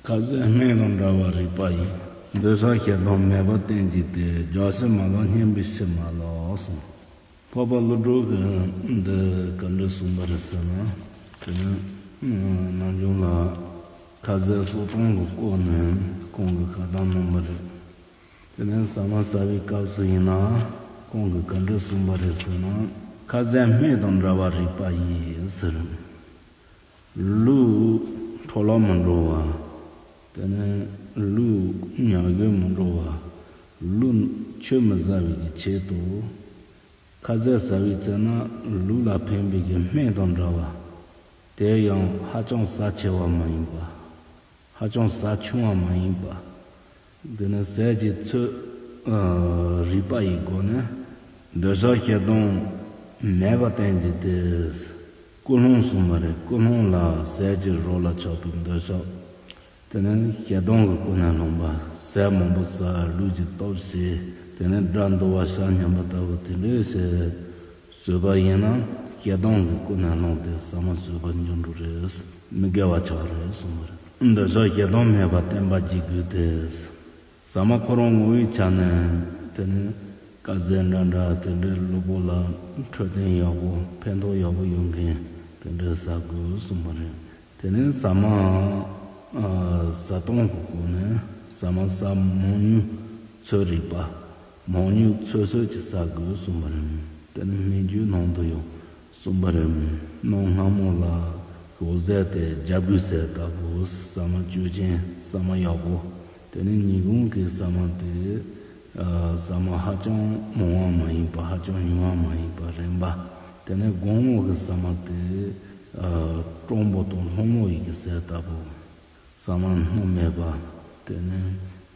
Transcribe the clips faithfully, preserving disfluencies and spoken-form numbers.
ཁ་ཟས་སྨན་དང་འདྲ་བར་རིག་པ་ཡིས། འདོད་ཆགས་ཞེ་སྡང་མེད་པར་བསྟེན་གྱུར་ཏེ། རྒྱགས་ཕྱེ་མ་ལགས་སྙན་པའི་ཕྱིར་མ་ལགས་གསུངས། འཕགས་པ་ཀླུ་སྒྲུབ་ཀྱིས་འདི་ག་འདྲ་གསུངས་པ་རེད་ཟེར་ན། དེ་ནི་ནམ་རྒྱུན་ལ་ཁ་ཟས་གསོག་སྟངས་ཀྱི་སྐོར་ནས་ཁོང་གིས་ཁ་བརྡ་གནང་བ་རེད། དེ་ནས་ཟ་མ་ཟ་བའི་སྐབས་སུ་ཡིན་ན་ཁོང་གིས་ག་འདྲ་གསུངས་པ་རེད་ཟེར་ན། ཁ་ཟས་སྨན་དང་འདྲ་བར་རིག་པ་ཡིས་ཟེར། ལུས་འཕྲོ་བརླག་མི་འགྲོ་བ། དེ་ནས་ལུས་ཉམས་རྒུད་མི་འགྲོ་བ། ལུས་ཆུད་མི་ཟ་བའི་གི་ཆེད་དུ། ཁ་ཟས་ཟ་བའི་ཚེ་ན་ལུས་ལ་ཕན་པའི་གི་སྨན་དང་འདྲ་བ། དེ་ཡང་ཧ་ཅང་ཟ་ཆེ་བ་མ་ཡིན་པ། ཧ་ཅང་ཟ་ཆུང་བ་མ་ཡིན་པ། དེ་ནི་ཟས་ཀྱི་ཚོད་ཨ་རིག་པ་ཡི་སྒོ་ནས། འདོད་ཆགས་ཞེ་སྡང་མེད་པར་བསྟེན་གྱུར་ཏེ། ཀུན་སློང་གསུངས་པ་རེད། ཀུན་སློང་ལ་ཟས་ཀྱི་རོ་ལ་ཆགས་པའི་འདོད་ཆགས། དེ་ནི་ཞེ་སྡང་གི་ཀུན་ནས་བསླངས་པ། ཟས་མང་པོ་ཟ། ལུས་ཀྱི་སྟོབས་ཆེ། དེ་ནི་དགྲ་འདུལ་བ་ཞག་སྙིགས་པ་ལྟ་བུ་དེ་འདྲའི་ཞིག་བཟོས་པ་ཡིན་ན། ཞེ་སྡང་གི་ཀུན་ནས་བསླངས་ཏེ་ཟ་མ་ཟོས་པར་འགྱུར་འགྲོ་རེད། མི་དགེ་བ་ཆགས་རེད་གསུངས་པ་རེད། འདོད་ཆགས་ཞེ་སྡང་མེད་པར་བསྟེན་པར་བགྱིད་དགོས་ཏེ། ཟ་མ་ཁོ་རང་ངོ་བོའི་ཆ་ནས་དེ་ནི་དཀར་ཟས་འདྲ་འདྲ་དེ་འདྲའི་གློ་བུར་ལ་འཕྲོད་བསྟེན་ཡག་པོ་ཕན་ཐོགས་ཡག་པོ་ཡོད་མཁན་དེ་འདྲ་ཟ་དགོས་གསུངས་པ་རེད། དེ་ནས་ཟ་མ་ཨ་ཟ་སྟངས་ཀྱི་སྐོར་ནས། ཟ་མ་ཟ་མང་ཉུང་ཚོད་རིག་པ། མང་ཉུང་ཚོད་ཚོད་ཀྱིས་ཟ་དགོས་གསུངས་པ་རེད། དེ་ནི་སྨན་བཅོས་ནང་དུ་ཡང་གསུངས་པ་རེད། གནའ་སྔ་མོ་ལ་ཞོགས་ཟས་དེ་རྒྱ་སྒོས་ཟས་ལྟ་བུ། ཟ་མ་སྐྱོ་ཅན། ཟ་མ་ཡག་པོ། དེ་ནི་ཉིན་གུང་གི་ཟ་མ་དེ་ཨ་ཟ་མ་ཧ་ཅང་མང་བ་མ་ཡིན་པ། ཧ་ཅང་ཉུང་བ་མ་ཡིན་པ་རན་པ། དེ་ནས་དགོང་མོ་གི་ཟ་མ་དེ་ཨ་སྤྲང་པོ་དང་ལྷུང་མོ་ཡི་གི་ཟས་ལྟ་བུ། ཟ་མ་སྣུམ་མེད་པ། དེ་ནས་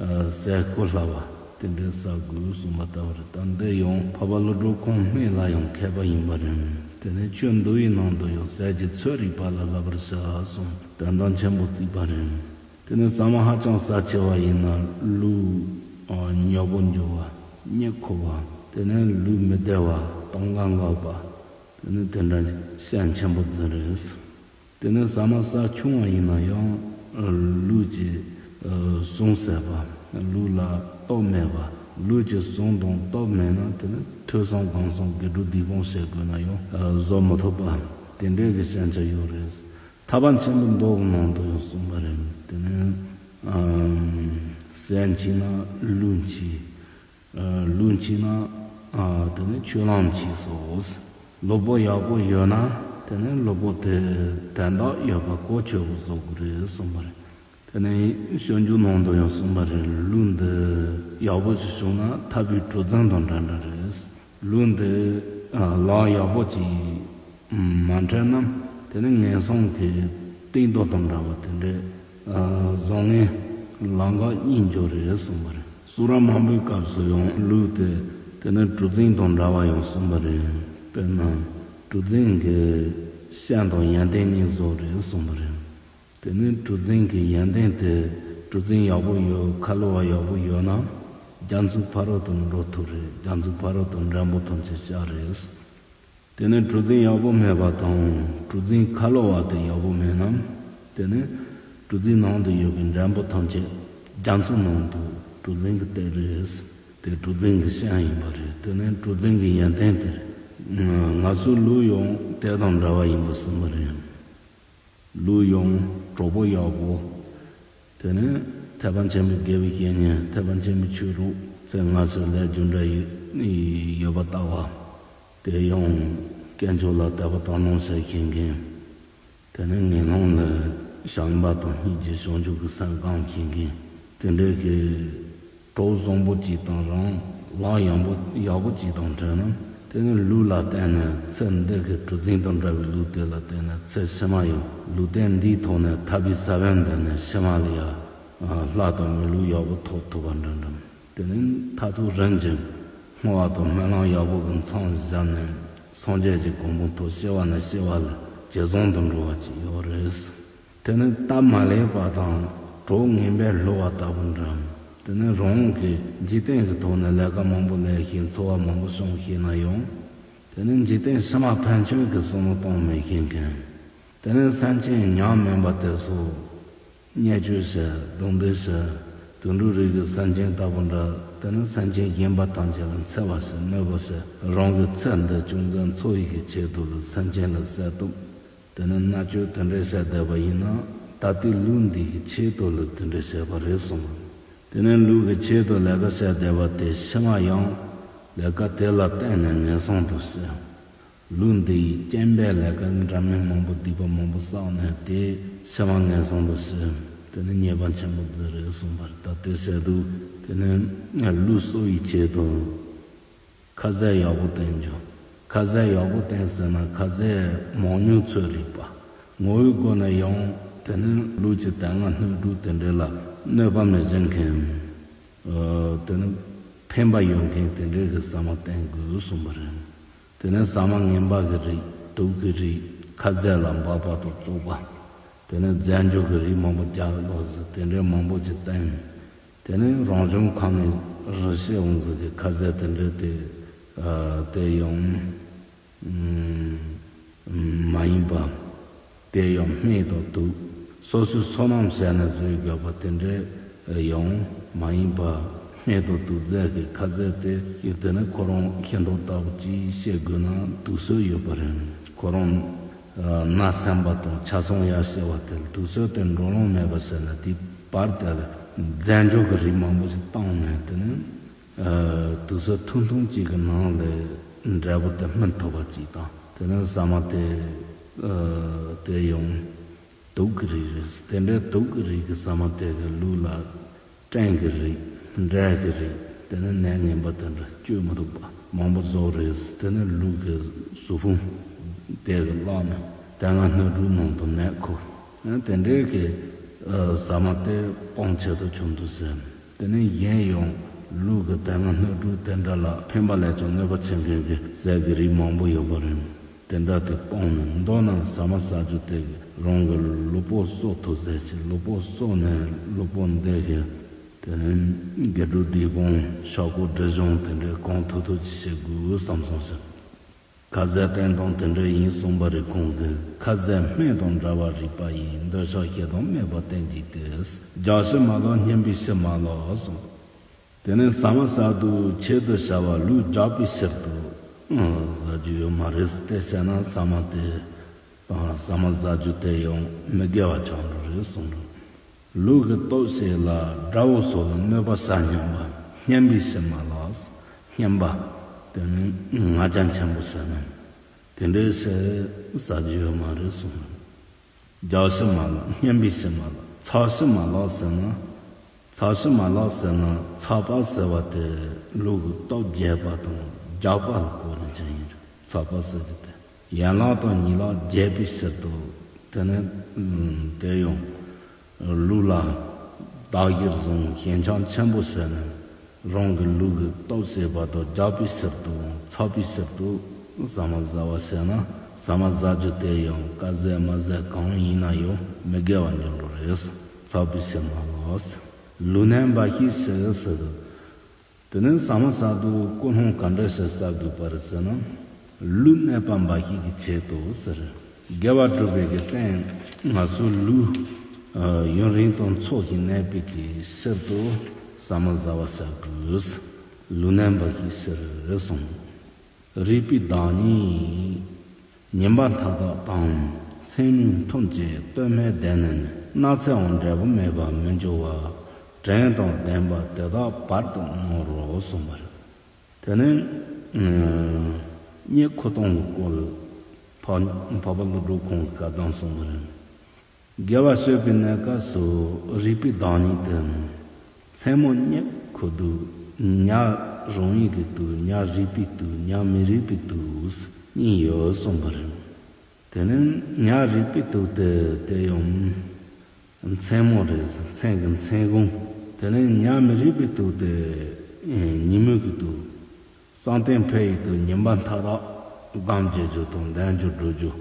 ཨ་ཟས་ཤོག་ལྷག་པ་དེ་འདྲ་ཟ་དགོས་གསུངས་པ་ལྟ་བུ་རེད། ད་འདི་ཡང་འཕགས་པ་ཀླུ་སྒྲུབ་ཁོང་སྨན་ལ་ཡང་མཁས་པ་ཡིན་པ་རེད། དེ་ནས་ཆོས་འདུལ་བའི་ནང་དུ་ཡང་ཟས་ཀྱི་ཚོད་རིག་པ་ལ་བསླབ་པར་བྱ་གསུངས། དོན་དག་ཆེན་པོ་བརྩིས་པ་རེད། དེ་ནས་ཟ་མ་ཧ་ཅང་ཟ་ཆེ་བ་ཡིན་ན་ལུས་ཨ་མྱགས་པོ་འགྱུར་བ། མྱི་ཁུ་བ། དེ་ནས་ལུས་མི་བདེ་བ། གདོང་ཁ་འགག་པ། དེ་ནས་དེ་འདྲ་ཤས་ཆེན་པོ་འཛིན་རེད། དེ་ནས་ཟ་མ་ཟ་ཆུང་བ་ཡིན་ན་ཡང་ལུས་ཀྱི་ཨ་ཟུངས་ཟད་པ། ལུས་ལ་སྟོབས་མེད་པ། ལུས་ཀྱི་ཟུངས་དང་སྟོབས་མེད་ན་དེ་ནི་ཐོས་བསམ་སྒོམ་གསུམ་དགེ་སྒྲུབ་སྡིག་སྤོང་བྱེད་དགོས་ན་ཡང་ཨ་བཟོད་མི་ཐུབ་པ། དེ་འདྲའི་གི་ཞན་ཆ་ཡོད་རེད། ཐར་པ་ཆེན་པོའི་མདོ་གི་ནང་དུ་ཡང་གསུངས་པ་རེད། དེ་ནི་ཨ་ཟས་འཕྱིས་ན་ལུས་འཕྱིས། ཨ་ལུས་འཕྱིས་ན་ཨ་དེ་ནི་ཆོས་ལམ་འཕྱིས་སོ། གློ་བུར་ཡག་པོ་ཡོད་ན་དེ་ནི་གློ་བུར་དེ་དོན་དག་ཡོད་པ་གོ་ཆོད་པོ་བཟོ་དགོས་རེད་གསུངས་པ་རེད། དེ་ནས་སྤྱོད་འཇུག་ནང་དུ་ཡང་གསུངས་པ་རེད། ལུས་འདི་ཡག་པོ་ཞིག་བྱུང་ན་ཐར་པའི་གྲུ་གཟིངས་དང་འདྲ་འདྲ་རེད། ལུས་འདི་ཨ་ལག་ཡག་པོ་ཅིག་མ་འཕྲད་ན་དེ་ནི་ངན་སོང་གི་གཏིང་རྡོ་དང་འདྲ་བ་དེ་འདྲའི་ཨ་བཟང་ངན་ལམ་ཁ་གཉིས་འགྱུར་རེད་གསུངས་པ་རེད། གསུང་རབ་མང་པོའི་སྐབས་སུ་ཡང་ལུས་དེ་དེ་ནི་གྲུ་གཟིངས་དང་འདྲ་བ་ཡང་གསུངས་པ་རེད། དཔེར་ན་གྲུ་གཟིངས་ཀྱི་ཤན་དང་ཡོན་ཏན་གཉིས་བཟོ་རེད་གསུངས་པ་རེད། དེ་ནི་གྲུ་གཟིངས་ཀྱི་ཡོན་ཏན་དེ། གྲུ་གཟིངས་ཡག་པོ་ཡོད། ཁ་ལོ་བ་ཡག་པོ་ཡོད་ན་རྒྱ་མཚོ་ཕ་རོལ་ཏུ་འགྲོ་ཐུབ་རེད། རྒྱ་མཚོ་ཕ་རོལ་ཏུ་འགྲེང་བུ་ཐམས་ཅད་གཤགས་རེད། དེ་ནས་གྲུ་གཟིངས་ཡག་པོ་མེད་པ་དང་གྲུ་གཟིངས་ཁ་ལོ་བ་དེ་ཡག་པོ་མེད་ན། དེ་ནས་གྲུ་གཟིངས་ནང་དུ་ཡོད་པའི་འགྲེང་བུ་ཐམས་ཅད་རྒྱ་མཚོ་ནང་དུ་གྲུ་གཟིངས་ཀྱིས་གཏད་རེད། དེ་གྲུ་གཟིངས་ཀྱི་ཤན་ཡིན་པ་རེད། དེ་ནས་གྲུ་གཟིངས་ཀྱི་ཡོན་ཏན་དེ་ང་ཚོའི་ལུས་ཡང་དེ་དང་འདྲ་བ་ཡིན་པ་གསུངས་པ་རེད། ལུས་ཡང་གྲོགས་པོ་ཡག་པོ། དེ་ནས་ཐེག་པ་ཆེན་པོའི་དགེ་བའི་བཤེས་གཉེན། ཐེག་པ་ཆེན་པོའི་ཆོས་གྲོགས་ཚེ་སྔ་ཕྱི་ལས་རྒྱུ་འབྲས་ཡོད་ཡོད་པ་ལྟ་བུ། དེ་ཡང་དཀོན་མཆོག་ལ་དད་པ་དག་སྣང་བྱེད་ཤེས་མཁན། དེ་ནས་ངན་སློང་ལ་ཞེན་པ་དང་སྙིང་རྗེ་བྱང་ཆུབ་ཀྱི་སེམས་སྐམ་ཤེས་མཁན། དེ་འདྲའི་གི་གྲོགས་བཟང་པོ་གཅིག་དང་རང་ལག་ཡག་པོ་ཡག་པོ་གཅིག་དང་འཕྲད་ན། དེ་ནི་ལུས་ལ་བརྟེན་ནས་ཚེ་འདི་གི་གྲུ་གཟིངས་དང་འདྲ་བའི་ལུས་དེ་ལ་བརྟེན་ནས་ཚེ་ཕྱི་མ་ཡང་ལུས་རྟེན་འདིའི་ཐོག་ནས་ཐར་པའི་ས་བོན་འདི་ནས་ཕྱི་མ་ལ་ཡང་ལྷ་དང་མི་ལུས་ཡག་པོ་ཐོབ་ཐུབ་པ་འདྲ་འདྲ། དེ་ནི་མཐར་ཐུག་རིམ་གྱིས་བསྔོ་བ་དང་སྨོན་ལམ་ཡག་པོ་གི་མཚམས་བཞག་ནས་སངས་རྒྱས་ཀྱི་གོ་འཕང་ཐོབ། སྐྱེ་བ་ནས་སྐྱེ་བ་ལ་ཇེ་བཟང་དུ་འགྲོ་བ་ཅིག་ཡོད་རེད། དེ་ནི་སྟབས་མ་ལེགས་པ་དང་གྲོགས་ངན་པས་བསླུ་བ་ལྟ་བུ་འདྲ། དེ་ནི་རང་གི་འཇིག་རྟེན་གྱི་ཐོག་ནས་ལས་ཀ་མང་པོ་ལས་ཤེས། འཚོ་བ་མང་པོ་སྐྱོང་ཤེས་ན་ཡང་། དེ་ནི་འཇིག་རྟེན་ཕྱི་མ་ཕན་ཆད་ཀྱི་བསམ་བློ་གཏོང་མི་ཤེས་མཁན། དེ་ནི་སེམས་ཅན་ཉམས་དམན་པ་དེ་ཚོ་ བརྙས་བཅོས་བྱས། རྡུང་རྡེག་བྱས། དུད་འགྲོའི་རིགས་ཀྱི་སེམས་ཅན་ལྟ་བུ་འདྲ། དེ་ནི་སེམས་ཅན་གཞན་པ་ཐམས་ཅད་ལ་འཚེ་བ་བྱས། གནོད་པ་བྱས། རང་གི་ཚེ་འདི་ཅུང་ཟད་འཚོ་ཡི་གི་ཆེད་དུ་ལ་སེམས་ཅན་ལ་བསད་གཏུབ། དེ་ནི་མནར་གཅོད་དེ་འདྲ་བྱས་བསྡད་པ་ཡིན་ན། ད་ལྟའི་ལུས་འདི་གི་ཆེད་དུ་ལ་དེ་འདྲ་བྱས་པ་རེད་གསུངས། དེ་ནི་ལུས་ཀྱི་ཆེད་དུ་ལས་ཀ་བྱས་བསྡད་པ་དེ་ཕྱི་མ་ཡང་ལས་ཀ་དེ་ལ་བརྟེན་ནས་ངན་སོང་དུ་སྐྱེ། ལུས་འདི་ཡི་རྐྱེན་པས་ལས་ཀ་འདྲ་མིན་མང་པོ་སྡིག་པ་མང་པོ་བསགས་ནས་དེ་ཕྱི་མ་ངན་སོང་དུ་སྐྱེ། དེ་ནི་ཉེས་པ་ཆེན་པོ་ཟིག་རེད་གསུངས་པ་རེད། ད་དེ་བྱས་དུས་དེ་ནི་ལུས་གསོ་བའི་ཆེད་དུ། ཁ་ཟས་ཡག་པོ་བསྟེན་རྒྱུ། ཁ་ཟས་ཡག་པོ་བསྟེན་ཟེར་ན། ཁ་ཟས་མང་ཉུང་ཚོད་རིག་པ། ངོ་བོའི་སྒོ་ནས་ཡང་དེ་ནི་ལུས་ཀྱི་དལ་བ་སྣོད་དྲུག་དེ་འདྲ་ལ་གནོད་པ་མི་བྱེད་མཁན། ཨ། དེ་ནི་ཕན་པ་ཡོད་མཁན་དེ་འདྲའི་གི་ཟ་མ་བསྟེན་དགོས་གསུངས་པ་རེད། དེ་ནི་ཟ་མ་ངན་པ་གི་རིགས། དུག་གི་རིགས། ཁ་ཟས་ལ་འབབ་པ་དང་བཙོག་པ། དེ་ནི་རྫས་འགྱུར་གྱི་རིགས་མང་པོ་རྒྱག་ལོག་ཟིག་དེ་འདྲའི་མང་པོ་ཅིག་བསྟེན། དེ་ནས་རང་བྱུང་ཁམས་ནས་རི་སྐྱེས་འོང་ཟིག་གི་ཁ་ཟས་དེ་འདྲ་དེ། ཨ། དེ་ཡང་མ་ཡིན་པ། དེ་ཡང་སྨན་དང་དུག་སོ་སོའི་སོ་ནམ་བྱས་ནས་བཟོས་དགོས་པ་དེ་འདྲ་ཡང་མ་ཡིན་པ། སྨན་དང་དུག་རྫས་ཀྱི་ཁ་ཟས་དེ། དེ་ནི་ཁོ་རང་ཤིང་ཏོག་ལྟ་བུ་ཅིག་བཤད་དགོས་ན་དུག་སོ་ཡོད་པ་རེད། ཁོ་རང་ན་སེམས་པ་དང་ཆ་ཚང་ཡར་སྐྱེ་བ་དེ་དུག་སོ་དེ་འགྲོ་ལོང་མེད་པ་བྱས་ན། དེའི་བར་དེ་ལ་རྫས་འགྱུར་གྱི་རིགས་མང་པོ་ཞིག་བཏང་ནས། དེ་ནི་ཨ། དུག་སོ་ཐུང་ཐུང་གཅིག་གི་ནང་ལ་འབྲས་བུ་དེ་སྨིན་ཐུབ་པ་ཅིག་དང་། དེ་ནི་ཟ་མ་དེ། ཨ། དེ་ཡང་དུག་གི་རིགས་རེད། དེ་འདྲའི་དུག་གི་རིགས་ཀྱི་ཟ་མ་དེ་གི་ལུས་ལ་སྐྲན་གྱི་རིགས། འབྲས་ཀྱི་རིགས། དེ་ནི་ནད་ངན་པ་དེ་འདྲ་བཅོས་མི་ཐུབ་པ་མང་པོ་བཟོ་རེད། དེ་ནི་ལུས་ཀྱི་གཟུགས་ཕུང་དེ་གི་བརླག་ནས་དལ་བ་སྣོད་དྲུག་ནང་དུ་ནད་ཁུག་དེ་འདྲའི་གི་ཟ་མ་དེ་སྤང་ཆེད་དུ་ཆུང་དུ་ཟད། དེ་ནས་གཞན་ཡང་ལུས་ཀྱི་དལ་བ་སྣོད་དྲུག་དེ་འདྲ་ལ་ཕན་པ་ལས་ཀྱང་གནོད་པ་ཆེ་མཁན་གྱི་ཟས་ཀྱི་རིགས་མང་པོ་ཡོད་པ་རེད། དེ་འདྲ་དེ་སྤངས་ནས། མདོར་ན་ཟ་མ་ཟ་རྒྱུ་དེ་རང་གི་ལུས་པོ་གསོ་ཐུབ་ཟེར་གྱི། ལུས་པོ་གསོ་ནས་ལུས་པོ་འདི་གི་དེ་ནས་དགེ་སྒྲུབ་སྡིག་སྤོང་ཕྱག་སྐོར་སྒྲིབ་སྦྱོང་དེ་འདྲའི་གང་ཐུབ་ཐུབ་ཅིག་བྱེད་དགོས་བསམ་སོང་ཞིང་། ཁ་ཟས་བསྟེན་སྟངས་དེ་འདྲ་ཡིན་གསུངས་པ་རེད། ཁོང་གིས། ཁ་ཟས་སྨན་དང་འདྲ་བར་རིག་པ་ཡིས། འདོད་ཆགས་ཞེ་སྡང་མེད་པར་བསྟེན་གྱིས་ཏེ། རྒྱགས་ཕྱི་མ་ལོག་སྙམ་པའི་ཕྱིར་མ་ལགས་གསུངས། དེ་ནས་ཟ་མ་ཟ་དུས་ཆེད་དུ་བྱ་བ་ལུས་རྒྱགས་པའི་ཕྱིར་དུ་ཟ་རྒྱུ་ཡོད་མ་རེད། དེ་བྱས་ན་ཟ་མ་དེ། ཟ་མ་ཟ་རྒྱུ་དེ་ཡང་མི་དགེ་བ་ཆགས་འགྲོ་རེད་གསུངས་འདུག་ལུས་ཀྱི་སྟོབས་ཤིག་ལ་དགྲ་བོ་སོགས་ལ་གནོད་པ་བྱ་སྙམ་པ། སྙམ་པའི་ཕྱིར་མ་ལགས། སྙམ་པ། དེ་ནི་ང་རྒྱལ་ཆེན་པོ་ཟེར་ན། དེ་འདྲའི་ཕྱིར་ཟ་རྒྱུ་ཡོད་མ་རེད་གསུངས། རྒྱགས་ཕྱི་མ་ལགས། སྙམ་པའི་ཕྱིར་མ་ལགས། ཚགས་ཕྱི་མ་ལགས་ཟེར་ན། ཚགས་ཕྱི་མ་ལགས་ཟེར་ན། ཚགས་པ་ཟེར་བ་དེ་ལུས་ཀྱི་སྟོབས་རྒྱས་པ་དང་རྒྱགས་པ་ལ་གོ་རིན་ཆེན་ཡིན་རེད། ཚགས་པ་ཟེར་རྒྱུ་དེ། ཡན་ལག་དང་ཉིང་ལག་རྒྱས་པའི་ཕྱིར་དུ། དེ་ནི་དེ་ཡང་ལུས་ལ་བདག་གིར་བཟུང་ཞེན་ཆགས་ཆེན་པོ་བྱས་ནས། རང་གི་ལུས་ཀྱི་སྟོབས་ཟད་པ་དང་རྒྱགས་པའི་ཕྱིར་དུ། ཚགས་པའི་ཕྱིར་དུ་ཟ་མ་ཟ་བ་བྱས་ན། ཟ་མ་ཟ་རྒྱུ་དེ་ཡང་དཀར་ཟས་དམར་ཟས་གང་ཡིན་ན་ཡང་མི་དགེ་བ་འགྱུར་འགྲོ་རེད། ཚགས་པའི་ཕྱིར་མ་ལགས། ལུས་གནས་འབའ་ཞིག་ཕྱིར་ཟེར། དེ་ནས་ཟ་མ་ཟ་དུས་ཀུན་སློང་ག་འདྲ་ཞིག་བསགས་དགོས་པ་རེད་ཟེར་ན། ལུས་གནས་པ་འབའ་ཞིག་གི་ཆེད་དུ་ཟེར། དགེ་བ་སྒྲུབ་པའི་གི་རྟེན་ང་ཚོའི་ལུས་ཡུན་རིང་དུ་འཚོ་ཞིང་གནས་པའི་གི་ཕྱིར་དུ་ཟ་མ་ཟ་བ་བྱ་དགོས། ལུས་གནས་འབའ་ཞིག་ཕྱིར་གསུངས། རིག་པའི་བདག་ཉིད། ཉན་པ་མཐའ་དག་དང་། མཚན་མོའི་མཐུན་བཅས་སྟོད་སྨད་བསྡད་ནས་ནི། སྣག་ཚས་འོང་འབྲས་བུ་མེད་པར་མི་འགྱུར་བ། དྲན་དང་ལྡན་པ་དེ་དག་བར་དུ་བསྔོ་རོ་གསུངས་པ་རེད། དེ་ནས་གཉིད་ཁུག་སྟངས་ཀྱི་སྐོར་འཕགས་པ་ཀླུ་སྒྲུབ་ཁོང་གིས་བཀའ་གདམས་གསུངས་པ་རེད། དགེ་བ་སྤྱོད་པའི་གནས་སྐབས་སུ་རིག་པའི་བདག་ཉིད་དེ། མཚན་མོ་གཉིད་ཁུག་དུས་ཉལ་རུང་བའི་གི་དུས། ཉལ་རིག་པའི་དུས། ཉལ་མི་རིག་པའི་དུས་གཉིས་ཡོད་གསུངས་པ་རེད། དེ་ནས་ཉལ་རིག་པའི་དུས་དེ་དེ་ཡང་མཚན་མོ་རེད། མཚན་གྱི་མཚན་གུང་། དེ་ནས་ཉལ་མི་རིག་པའི་དུས་དེ་ཉིན་མོའི་གི་དུས། བསམ་གཏན་འཕེལ་བའི་དུས། ཉིན་པ་མཐའ་དག་སྒོམ་བྱེད་རྒྱུ་དང་ལྡན་རྒྱུ་སྒྲུབ་རྒྱུ།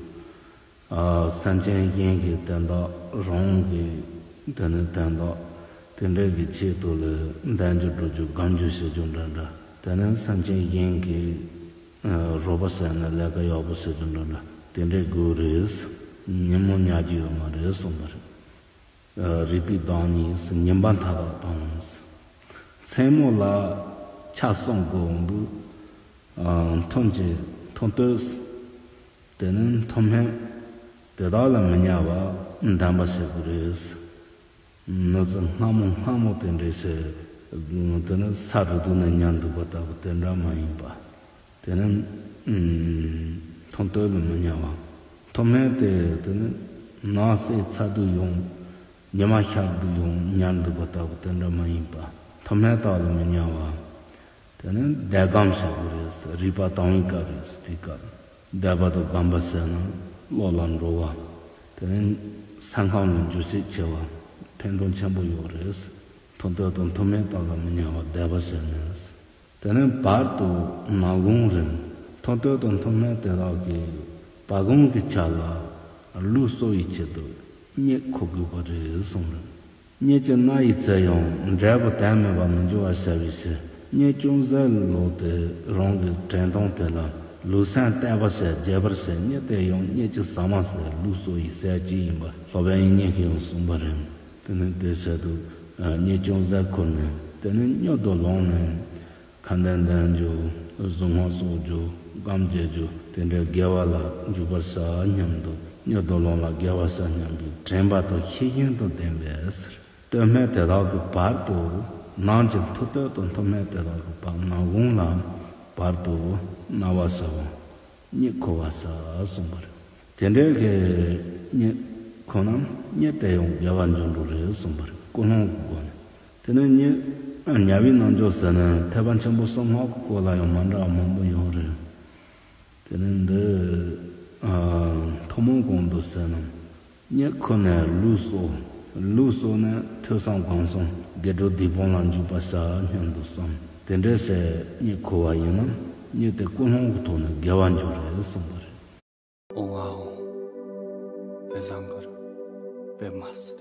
ཨ། སེམས་ཅན་གཞན་གྱི་དོན་དག་རང་གི་དེ་ནི་དོན་དག་དེ་འདྲ་གི་ཆེད་དུ་ལ་ལྡན་རྒྱུ་སྒྲུབ་རྒྱུ་སྒོམ་རྒྱུ་བྱེད་རྒྱུ་འདྲ་འདྲ། དེ་ནི་སེམས་ཅན་གཞན་གྱི་ཨ་རོགས་པ་བྱས་ནས་ལས་ཀ་ཡག་པོ་བྱེད་རྒྱུ་འདྲ་འདྲ་དེ་འདྲའི་དགོས་རེད། ཉིན་མོ་ཉལ་རྒྱུ་ཡོད་མ་རེད་གསུངས་པ་རེད། རིག་པའི་བདག་ཉིད་ཟེར། ཉི་མ་མཐའ་དག་དང་ཟེར། མཚན་མོ་ལ་ཆ་གསུམ་གོ་འདུག་ཨ། མཐུན་གྱི་མཐུན་སྟོབས། དེ་ནི་མཐུན་སྨན། དེ་དག་ལ་མི་ཉལ་བ་ལྡན་པ་བྱེད་དགོས་རེད། ནུབ་ཚ་སྔ་མོ་སྔ་མོ་དེ་འདྲ་བྱས། དེ་ནི་ས་རུབ་དུས་ནས་ཉལ་འདུག་པ་ལྟ་བུ་དེ་འདྲ་མ་ཡིན་པ། དེ་ནི་མཐུན་སྟོབས་ལ་མི་ཉལ་བ། མཐུན་སྨན་དེ་དེ་ནི་ནགས་གསེབ་ཚ་དུས་ཡང་ཉི་མ་ཤར་དུས་ཡང་ཉལ་འདུག་པ་ལྟ་བུ་དེ་འདྲ་མ་ཡིན་པ། མཐུན་སྨན་དག་ལ་མི་ཉལ་བ། དེ་ནི་བཟླས་སྒོམ་བྱེད་དགོས་རེད། རིག་པ་དྭངས་པའི་སྐབས་རེད། དེའི་སྐབས་བཟླས་པ་དང་སྒོམ་པ་བྱས་ན་བློ་ལ་འགྲོ་བ། དེ་ནི་སེམས་ཁམས་ལ་འགྱུར་བྱེད་ཆེ་བ། ཕན་ཐོགས་ཆེན་པོ་ཡོད་རེད། མཐུན་སྟོབས་དང་མཐུན་སྨན་དག་ལ་མི་ཉལ་བ་བཟླས་པ་བྱས་ནས། དེ་ནས་བར་དུ་ནག་དགུང་རེད། མཐུན་སྟོབས་དང་མཐུན་སྨན་དེ་དག་གིས་བར་དགུང་གི་ཆ་ལ་ལུས་གསོ་བའི་ཆེད་དུ་གཉིད་ཁུག་དགོས་པ་རེད་གསུངས་རེད། གཉིད་ཀྱི་སྣ་ཡི་ཚད་ཡང་འབྲས་བུ་དོན་མེད་པར་མི་འགྱུར་བར་བྱ་བའི་ཕྱིར། གཉིད་ཅུང་ཟད་ལོག་སྟེ་རང་གི་དྲན་སྟངས་དེ་ལ་ལུས་སེམས་གཏད་པར་བྱ། རྒྱས་པར་བྱ། གཉིད་དེ་ཡང་གཉིད་ཀྱི་ཟ་མ་ཟད་ལུས་གསོ་བའི་ཟས་གཅིག་ཡིན་པ་སློབ་དཔོན་དབྱིག་གཉེན་གྱིས་ཡང་གསུངས་པ་རེད། དེ་ནས་དེ་བྱེད་དུས་གཉིད་ཅུང་ཟད་ཁུག་ནས་དེ་ནས་གཉིད་དུ་ལངས་ནས། ཁ་འདོན་འདོན་རྒྱུ། གཟུངས་སྔགས་གསོག་རྒྱུ། སྒོམ་བྱེད་རྒྱུ། དེ་འདྲའི་དགེ་བ་ལ་འཇུག་པར་བྱ་སྙམ་དུ། གཉིད་དུ་ལངས་ལ་དགེ་བ་བྱ་སྙམ་པའི་དྲན་པ་དང་ཤེས་བཞིན་དུ་ལྡན་པས་ཟེར། མཐུན་སྨན་དེ་དག་གི་བར་དུ། ནང་གི་མཐུན་སྟོབས་དང་མཐུན་སྨན་དེ་དག་གི་བར། ནག་དགུང་ལ་བར་དུ་གཉིད་ཁུག་པར་བྱ་གསུངས་པ་རེད། དེ་འདྲའི་གི་གཉིད་ཁུག་ན་གཉིད་དེ་ཡང་དགེ་བར་འགྱུར་འགྲོ་རེད་གསུངས་པ་རེད། ཀུན་སློང་གི་སྒོ་ནས། དེ་ནས་གཉིད་ཉལ་བའི་རྣལ་འབྱོར་ཟེར་ན་ཐེག་པ་ཆེན་པོ་གསུམ་སྔགས་ཀྱི་སྐོར་ལ་ཡང་མི་འདྲ་བ་མང་པོ་ཡོད་རེད། དེ་ནས་འདི་ཨ་ཐུན་མོང་གང་འདུག་ཟེར་ན། གཉིད་ཁུག་ནས་ལུས་གསོ། ལུས་གསོ་ནས་ཐོས་བསམ་སྒོམ་གསུམ་དགེ་སྒྲུབ་སྡིག་སྤོང་ལ་འཇུག་པར་བྱ་སྙམ་དུ་བསམ། དེ་འདྲ་བྱས་གཉིད་ཁུག་པ་ཡིན་ན་གཉིད་དེ་ཀུན་སློང་གི་ཐོག་ནས་དགེ་བར་འགྱུར་རེད་གསུངས་པ་རེད། ཨོ་ཨའོ། དཔེ་བཟང་གི་རེད། དཔེ་མ་སྲིད།